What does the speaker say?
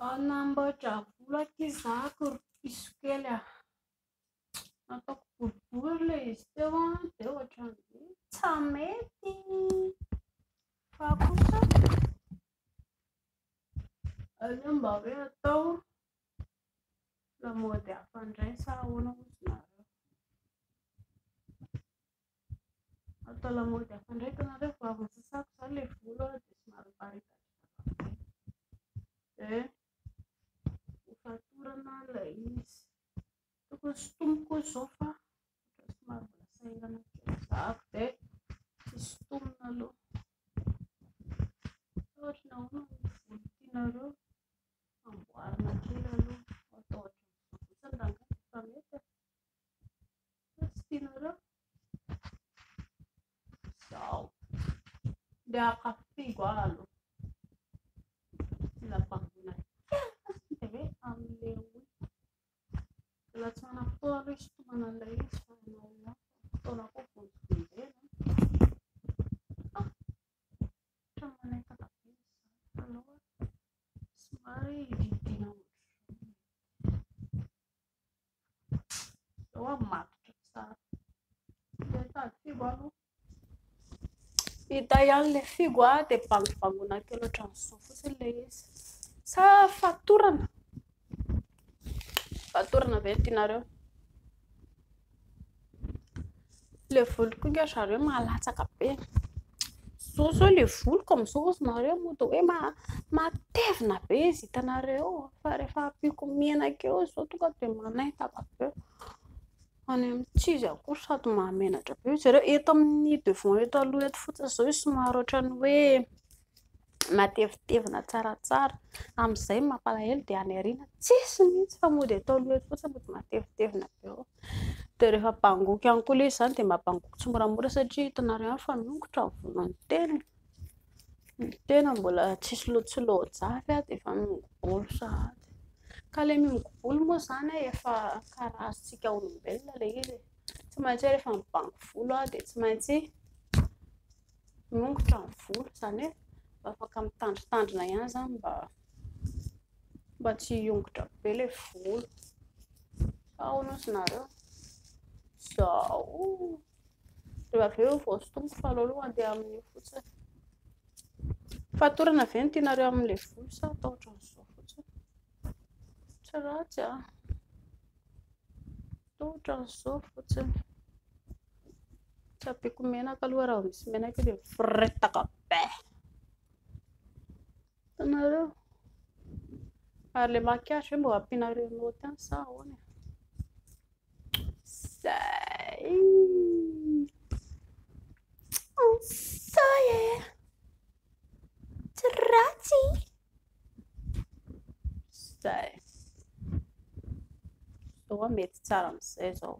Hanamboatra volo akia izaho ry piso kely a. Nataoko boribory ilay izy teo an, dia ohatran'ny hoe tsy mety. Fa kosa aleo mba hoe atao lamaody hafa indray sa ahoana hozy nareo? Atao lamaody hafa indray, hitanareo vao avy nosasako izany ilay volo an, dia somary miparitadritaka be. Dia hofatorana ilay izy. Tokony sintomiko hozy izao fa somary mbola sahirana kely zahako dia sintomina aloha. Sa ohatry ny ahoana ny volo tianareo? Amboarina kely aloha. Atao ohatran'izao fotsiny rangahy dia efa mety e. Sa tsy tianareo? Izao. Ndeha haka figo aho aloha. Mila bangoina kely fotsiny dia hoe amin'ilay hoy. Mbola tsy manam-potoana aloha hisintomana an'ilay izy fa ianareo ihany fa fotoana koa vonjivonjena. Ah! Ohatran'ny manaitaka be izy izany fa aleo somary didiana ohatr'izao. Izao aho matotra tsara. Ndeha hitady figo aho aloha. Hita ihany ilay figo dia bangobangoina kely ohatran'izao fotsiny ilay izy. Sa fatorana? Fatorana ve no tianareo? Ilay voloko iny ry zareo mahalatsaka be. Izao izao ilay voloko amin'izao hozy nareo mody hoe matevina be izy hitanareo eo. Fa rehefa ampiako menaka eo izy izao tonga dia manaitaka be. Any amin'ny tsy izy akory sady mahamenatra be. Jereo eto amin'ny devant eto aloha eto fotsiny izao izy somary ohatran'ny hoe matevitevina tsaratsara. Amin'izay ny mampalahelo dia any aoriana tsisy mihitsy fa mody eto aloha eto fotsiny mody matevitevina be eo. Dia rehefa bangoiko ihany koa ilay izy izany dia mba bangoiko tsimoramora satria hitanareo ihany fa miongotra ny volon'ny tena. Ny tena mbola tsisy tsy loa-jafy dia efa miongo-bolo sahady. Ka ilay miongo-bolo moa izany efa karazantsika olombelona ilay izy e. Tsy maintsy hoe rehefa mibango volo dia tsy maintsy miongotra ny volo. Izany hoe mba afaka mitandrintandrina ihany izany mba tsy hiongotra be ilay volo. Sa ahoana hozy nareo? Izao. Rehefa avy eo vao sintomiko fa aleo aloha handeha amin'io fotsiny. Fatorana ve no tianareo amin'ilay volo sa atao ohatran'izao fotsiny? Tsy ratsy an. Atao ohatran'izao fotsiny. Tsy ampiako menaka aloha raha vao misy menaka eo dia miforetaka be. Hitanareo? Ary ilay maquillage ve mba ampianareo naoty ihany sa ahoana e? Zay. Zay e. Tsy ratsy. Zay. Zao mety tsara amin'izay zao.